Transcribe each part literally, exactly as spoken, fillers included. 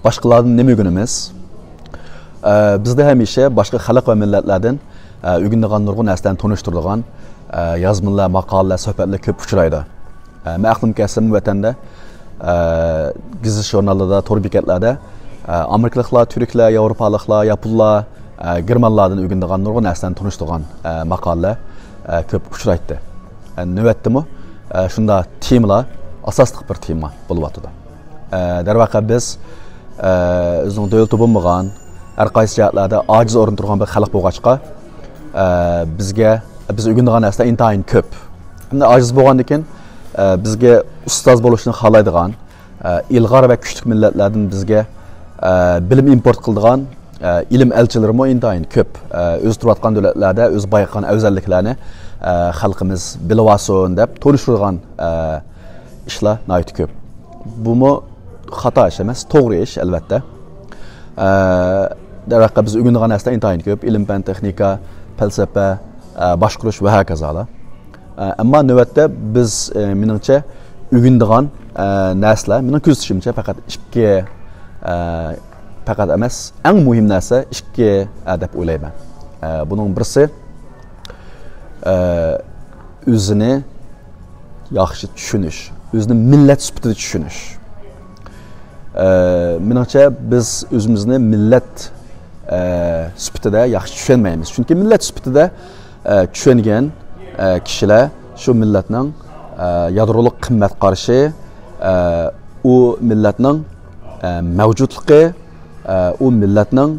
باشقىلاردىن نېمە ئۆگىنىمىز؟ ئە، بىزدە ھەمىشە باشقا خەلق ۋە مىللەتلەردىن، ئە، ئۆگىنىدىغان نۇرغۇن نەرسىلەرنى تونۇشتۇرىدىغان، ئە، يازمىلار، ماقالىلەر، سۆھبەتلەر كۆپ ئۇچرايدۇ. ئە، مەن ئەقلىم كەلسىمۇ ۋەتەندە، ئە، گېزىت ژۇرناللاردا، تور بېكەتلەردە، ئە، ئامېرىكىلىقلار، تۈركلەر، ياۋروپالىقلار، ياپونلار، ئە، گېرمانلاردىن ئۆگىنىدىغان نۇرغۇن نەرسىلەرنى تونۇشتۇرغان، ئە، ماقالىلەر، ئە، كۆپ ئۇچرايتتى. ئە، نۆۋەتتىمۇ، ئە، شۇنداق تېمىلار ئاساسلىق بىر تېما بولۇۋاتىدۇ. ئە، دەرۋەقە بىز، ئە، ئۆزىنىڭ دۆلىتى بولمىغان، ھەر قايسى جەھەتلەردە ئاجىز ئورۇندا تۇرغان بىر خەلق بولغاچقا، ئە، بىزگە، بىز ئۆگىنىدىغان نەرسىلەر ئىنتايىن كۆپ. ھەمدە ئاجىز بولغاندىن كېيىن، ئە، بىزگە ئۇستاز بولۇشنى خالايدىغان، ئە، ئىلغار ۋە كۈچلۈك مىللەتلەردىن بىزگە، ئە، بىلىم ئىمپورت قىلىدىغان، ئە، ئىلىم ئەلچىلىرىمۇ ئىنتايىن كۆپ. ئە، ئۆزى تۇرۇۋاتقان دۆلەتلەردە ئۆزى بايقىغان ئەۋزەللىكلەرنى، ئە، خەلقىمىز بىلىۋالسۇن دەپ تونۇشتۇرىدىغان، ئە، ئىشلار ناھايىتى كۆپ. بۇمۇ خاتا ئىش ئەمەس، توغرا ئىش، ئەلۋەتتە. ئە، دەرۋەقە، بىز ئۆگىنىدىغان نەرسىلەر ئىنتايىن كۆپ. ئىلىم-پەن، تېخنىكا، پەلسەپە، ئە، باشقۇرۇش ۋە ھاكازالار. ئە، ئەمما نۆۋەتتە بىز، ئە، مېنىڭچە، ئۆگىنىدىغان، ئە، نەرسىلەر، مېنىڭ كۆزىتىشىمچە، پەقەت ئىككى، ئە، پەقەت ئەمەس، ئەڭ مۇھىم نەرسە ئىككى، ئە، دەپ ئويلايمەن. ئە، بۇنىڭ بىرسى، ئە، ئۆزىنى ياخشى چۈشىنىش، ئۆزىنى مىللەت سۈپىتىدە چۈشىنىش. ئە، مېنىڭچە، بىز ئۆزىمىزنى مىللەت، ئە، سۈپىتىدە ياخشى چۈشەنمەيمىز. چۈنكى مىللەت سۈپىتىدە، ئە، چۈشەنگەن، ئە، كىشىلەر شۇ مىللەتنىڭ، ئە، يادرولۇق قىممەت قارىشى، ئە، ئۇ مىللەتنىڭ، ئە، مەۋجۇتلۇقى، ئە، ئۇ مىللەتنىڭ،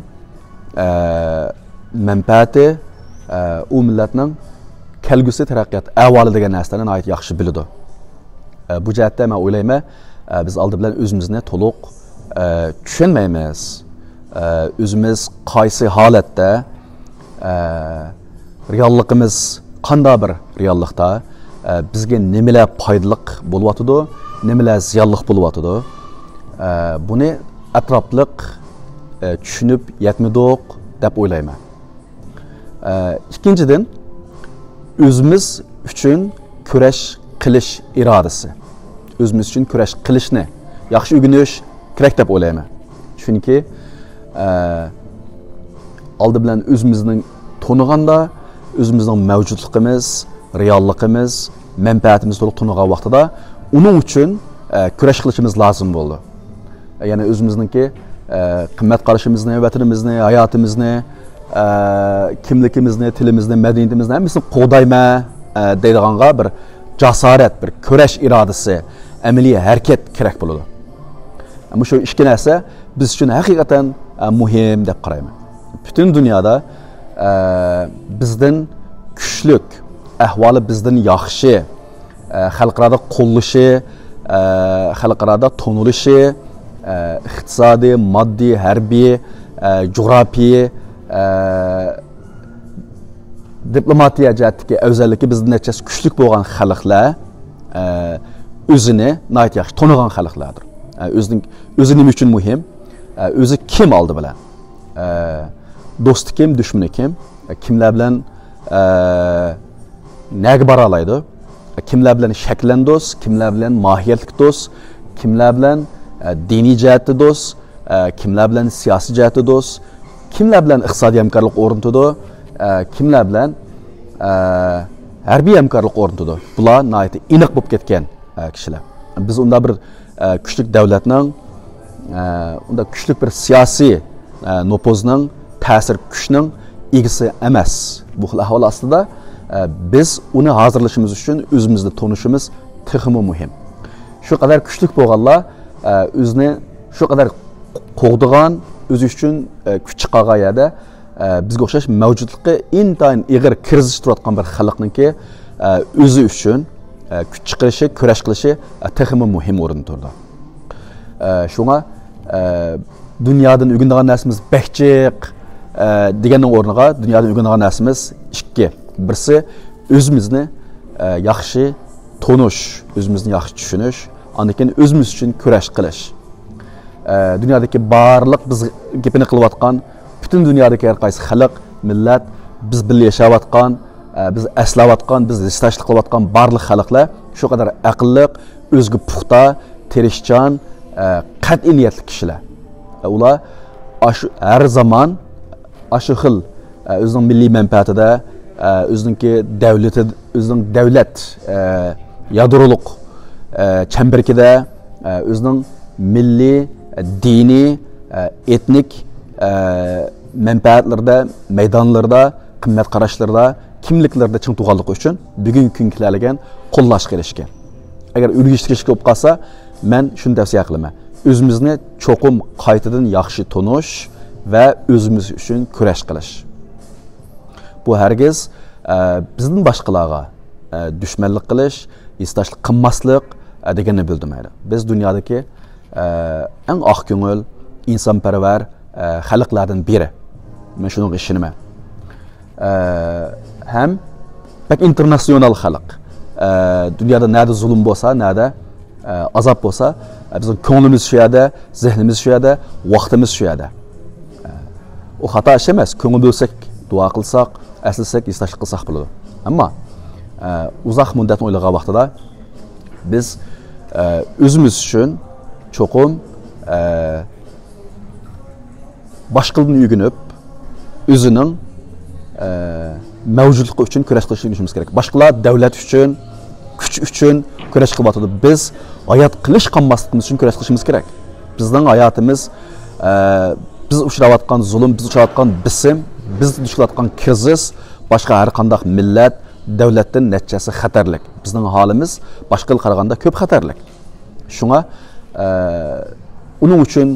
ئە، مەنپەئەتى، ئە، ئۇ مىللەتنىڭ كەلگۈسى تەرەققىيات ئەھۋالى دېگەن نەرسىلەرنى ناھايىتى ياخشى بىلىدۇ. ئە، بۇ جەھەتتە مەن ئويلايمەن، ئە، بىز ئالدى بىلەن ئۆزىمىزنى تولۇق، ئە، چۈشەنمەيمىز. ئە، ئۆزىمىز قايسى ھالەتتە، ئە، رېئاللىقىمىز قانداق بىر رېئاللىقتا، ئە، بىزگە نېمىلەر پايدىلىق بولۇۋاتىدۇ، نېمىلەر زىيانلىق بولۇۋاتىدۇ، ئە، بۇنى ئەتراپلىق، ئە، چۈشىنىپ يەتمىدۇق دەپ ئويلايمەن. ئە، ئىككىنچىدىن، ئۆزىمىز ئۈچۈن كۈرەش قىلىش ئىرادىسى. ئۆزىمىز ئۈچۈن كۈرەش قىلىشنى ياخشى ئۆگىنىش كېرەك دەپ ئويلايمەن. چۈنكى، ئە، ئالدى بىلەن ئۆزىمىزنى تونۇغاندا، ئۆزىمىزنىڭ مەۋجۇتلۇقىمىز، رېئاللىقىمىز، مەنپەئەتىمىزنى تولۇق تونۇغان ۋاقتىدا ئۇنىڭ ئۈچۈن، ئە، كۈرەش قىلىشىمىز لازىم بولىدۇ. يەنى ئۆزىمىزنىڭكى، ئە، قىممەت قارىشىمىزنى، ۋەتىنىمىزنى، ھاياتىمىزنى، ئە، كىملىكىمىزنى، تىلىمىزنى، مەدەنىيىتىمىزنى ھەممىسىنى قوغدايمەن، ئە، دەيدىغانغا بىر جاسارەت، بىر كۈرەش ئىرادىسى، ئەمەلىي ھەرىكەت كېرەك بولىدۇ. مۇشۇ ئىككى نەرسە بىز ئۈچۈن ھەقىقەتەن، ئە، مۇھىم دەپ قارايمەن. پۈتۈن دۇنيادا، ئە، بىزدىن كۈچلۈك، ئەھۋالى بىزدىن ياخشى، ئە، خەلقئارادا قوللىشى، ئە، خەلقئارادا تونۇلۇشى، ئە، ئىقتىسادىي، ماددىي، ھەربىي، ئە، جۇغراپىيە، ئە، دىپلوماتىيە جەھەتتىكى ئەۋزەللىكى بىزدىن نەچچە ھەسسە كۈچلۈك بولغان خەلقلەر، ئە، ئۆزىنى ناھايىتى ياخشى تونۇغان خەلقلەردۇر. ئە، ئۆزىنىڭ، ئۆزى نېمە ئۈچۈن مۇھىم؟ ئە، ئۆزى كىم ئالدى بىلەن؟ ئە، دوستى كىم، دۈشمىنى كىم؟ ئە، كىملەر بىلەن، ئە، نەگە بارالايدۇ؟ ئە، كىملەر بىلەن شەكلەن دوست؟ كىملەر بىلەن ماھىيەتلىك دوست؟ كىملەر بىلەن، ئە، دىنىي جەھەتتە دوست؟ ئە، كىملەر بىلەن سىياسىي جەھەتتە دوست؟ كىملەر بىلەن ئىقتىسادىي ھەمكارلىق ئورنىتىدۇ؟ ئە، كىملەر بىلەن، ئە، ھەربىي ھەمكارلىق ئورنىتىدۇ؟ بۇلار ناھايىتى ئېنىق بولۇپ كەتكەن، ئە، كىشىلەر. بىز ئۇنداق بىر، ئە، كۈچلۈك دەۋلەتنىڭ، ئە، ئۇنداق كۈچلۈك بىر سىياسىي، ئە، نوپۇزنىڭ، تەسىر كۈچنىڭ ئىگىسى ئەمەس. بۇ خىل ئەھۋال ئاستىدا، ئە، بىز ئۇنى ھازىرلىشىمىز ئۈچۈن ئۆزىمىزنى تونۇشىمىز تېخىمۇ مۇھىم. شۇ قەدەر كۈچلۈك بولغانلار، ئە، ئۆزىنى شۇ قەدەر قوغدىغان، ئۆزى ئۈچۈن، ئە، كۈچ چىقارغان يەردە، ئە، بىزگە ئوخشاش مەۋجۇتلۇقى ئىنتايىن ئېغىر كىرىزىس تۇرۇۋاتقان بىر خەلقنىڭكى، ئە، ئۆزى ئۈچۈن، ئە، كۈچ چىقىرىشى، كۈرەش قىلىشى، ئە، تېخىمۇ مۇھىم ئورۇندا تۇرىدۇ. ئە، شۇڭا، ئە، دۇنيادىن ئۆگىنىدىغان نەرسىمىز بەك جىق، ئە، دېگەننىڭ ئورنىغا دۇنيادىن ئۆگىنىدىغان نەرسىمىز ئىككى. بىرسى، ئۆزىمىزنى، ئە، ياخشى تونۇش، ئۆزىمىزنى ياخشى چۈشىنىش، ئاندىن كېيىن ئۆزىمىز ئۈچۈن كۈرەش قىلىش. ئە، دۇنيادىكى بارلىق بىز گېپىنى قىلىۋاتقان پۈتۈن دۇنيادىكى ھەر قايسى خەلق، مىللەت، بىز بىللە ياشاۋاتقان، ئە، بىز ئەسلەۋاتقان، بىز ھېسداشلىق قىلىۋاتقان بارلىق خەلقلەر شۇ قەدەر ئەقىللىق، ئۆزىگە پۇختا، تىرىشچان، ئە، قەتئىي نىيەتلىك كىشىلەر. ئۇلار ئاشۇ ھەر زامان ئاشۇ خىل، ئە، ئۆزىنىڭ مىللىي مەنپەئەتىدە، ئە، ئۆزىنىڭكى دەۋلىتى، ئۆزىنىڭ دەۋلەت، ئە، يادرولۇق، ئە، چەمبىرىكىدە، ئە، ئۆزىنىڭ مىللىي، ئە، دىنىي، ئە، ئېتنىك، ئە، مەنپەئەتلىرىدە، مەيدانلىرىدا، قىممەت قاراشلىرىدا، كىملىكلىرىدە چىڭ تۇرغانلىقى ئۈچۈن بۈگۈنكى كۈنگىلەرلىگەن قوللاشقا ئېرىشكەن. ئەگەر ئۆرگىشىپ كېلىشكە بولۇپ قالسا، مەن شۇنى تەۋسىيە قىلىمەن. ئۆزىمىزنى چوقۇم قايتىدىن ياخشى تونۇش ۋە ئۆزىمىز ئۈچۈن كۈرەش قىلىش. بۇ ھەرگىز، ئە، بىزدىن باشقىلارغا، ئە، دۈشمەنلىك قىلىش، ھېسداشلىق قىلماسلىق، ئە، دېگەننى بىلدۈرمەيدۇ. بىز دۇنيادىكى، ئە، ئەڭ ئاق كۆڭۈل، ئىنسانپەرۋەر، ئە، خەلقلەردىن بىرى. مەن شۇنىڭغا ئىشىنىمەن. ئە، ھەم بەك ئىنتېرناتسىيونال خەلق. ئە، دۇنيادا نەدە زۇلۇم بولسا، نەدە، ئە، ئازاب بولسا، ئە، بىزنىڭ كۆڭلىمىز شۇ يەردە، زېھنىمىز شۇ يەردە، ۋاقتىمىز شۇ يەردە. ئە، ئۇ خاتا ئىش ئەمەس. كۆڭۈل بۆلسەك، دۇئا قىلساق، ئەسلىسەك، ھېسداشلىق قىلساق بولىدۇ. ئەمما، ئە، ئۇزاق مۇددەتنى ئويلىغان ۋاقتىدا بىز، ئە، ئۆزىمىز ئۈچۈن چوقۇم، ئە، باشقىلىرىدىن ئۆگىنىپ، ئۆزىنىڭ، ئە، مەۋجۇتلۇقى ئۈچۈن كۈرەش قىلىشنى ئۆگىنىشىمىز كېرەك. باشقىلار دەۋلەت ئۈچۈن، كۈچ ئۈچۈن كۈرەش قىلىۋاتىدۇ. بىز ھايات قېلىش قالماسلىقىمىز ئۈچۈن كۈرەش قىلىشىمىز كېرەك. بىزنىڭ ھاياتىمىز، ئە، بىز ئۇچراۋاتقان زۇلۇم، بىز ئۇچراۋاتقان بېسىم، بىز دۇچ كېلىۋاتقان كىرىزىس باشقا ھەر قانداق مىللەت، دەۋلەتتىن نەچچە ھەسسە خەتەرلىك. بىزنىڭ ھالىمىز باشقىلارغا قارىغاندا كۆپ خەتەرلىك. شۇڭا، ئە، ئۇنىڭ ئۈچۈن،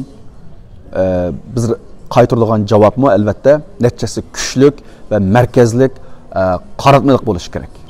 ئە، بىز قايتۇرىدىغان جاۋابمۇ، ئەلۋەتتە، نەچچە ھەسسە كۈچلۈك ۋە مەركەزلىك، ئە، قاراتمىلىق بولۇشى كېرەك.